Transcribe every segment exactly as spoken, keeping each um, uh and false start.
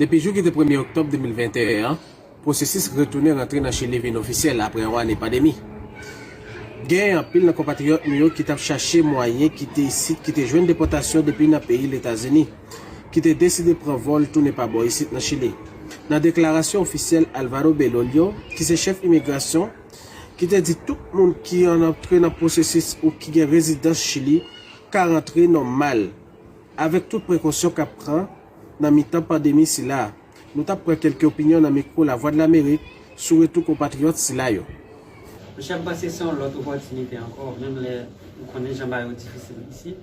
Depi jou ki te premye oktòb de mil venteyen an, pwosesis retounen rantre nan Chili vin ofisyèl apre yon ane pandemi. Gen anpil nan konpatriyòt nou yo ki t ap chache mwayen kite isit, ki te jwenn depòtasyon depi nan peyi Letazini, ki te deside pran vòl tounen pa bò isit nan Chili. Nan deklarasyon ofisyèl Alvaro Belolio, ki se chèf imigrasyon, ki te di tout moun ki antre nan pwosesis ou ki gen rezidans Chili ka rantre nòmal, avèk tout prekosyon k ap pran nan mitan pandemi sila a. Nou t ap pran kèlke opinyon nan mikwo Lavwadlamerik sou retou konpatriyòt sila yo. Monchè, m panse se yon lòt opòtinite ankò, menm lè ou konnen jan bagay yo difisil isit.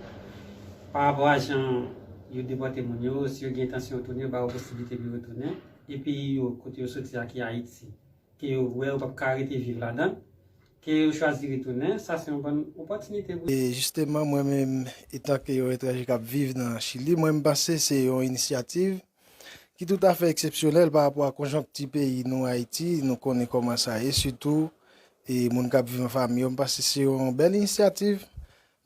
Pa rapò a jan yo depòte moun yo, si yo gen entansyon retounen, yo ba yo posiblite pou yo retounen. E peyi yo, kote yo soti a, ki Ayiti, ke yo wè yo p ap ka rete viv ladan, ke yo chwazi retounen, sa se yon bòn opòtinite pou. E jisteman, mwen menm, etanke yon etranje k ap viv nan Chili, mwen m panse se yon inisyativ ki toutafè eksepsyonèl pa rapò a konjonkti peyi nou Ayiti, nou konnen kòman sa ye, sitou e moun k ap viv an fanmi yo, m panse se yon bèl inisyativ.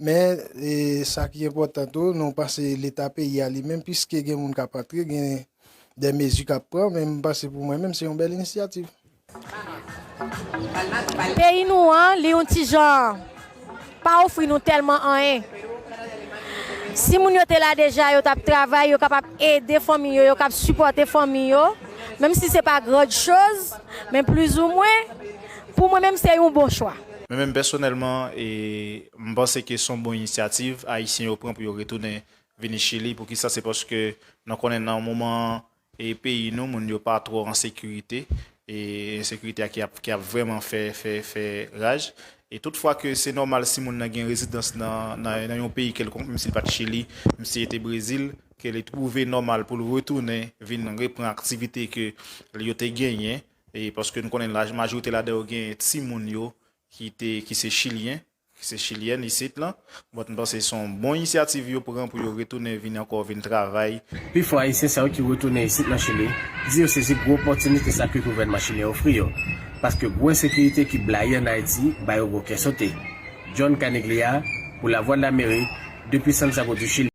Men e sa ki enpòtan tou, nou panse leta peyi a li menm, piske gen moun k ap antre, gen de mezi k ap pran, men m panse pou mwen menm se yon bèl inisyativ. Peyi nou an, li yon ti jan pa ofri nou tèlman anyen. Si moun yo te la deja, yo t ap travay, yo kapab ede fanmi yo, yo k ap sipòte fanmi yo, menm si se pa grand chose, men plizoumwen, pou mwen menm se yon bon chwa. Mwen menm pèsonèlman, e, m panse ke se yon bon inisyativ Ayisyen yo pran pou yo retounen vini Chili. Poukisa? Se paske nou konnen nan moman e peyi nou, moun yo pa twò an sekirite, e ensekirite a ki ap, ki ap vrèman fè, fè, fè raj. E toutfwa ke se nòmal si moun nan gen rezidans nan, nan, nan yon peyi kèlkonk, menm si l pa t Chili, menm si l te Brezil, ke li twouve nòmal pou l retounen vin reprann aktivite ke yo te genyen, e paske nou konnen laj majorite ladan yo gen timoun yo ki te, ki se chilyen, ki se chilyèn isit lan. Bon, m panse se yon bon inisyativ yo pran pou yo retounen vin ankò vin travay. Pifò Ayisyen sa yo ki retounen isit nan Chili di yo sezi gwo opòtinite sa ke gouvènman chilyen ofri yo, paske gwo ensekirite ki blayi ann Ayiti ba yo gwo kè sote. John Caniglia, pou Lavwadlamerik, depi Santiago du Chili.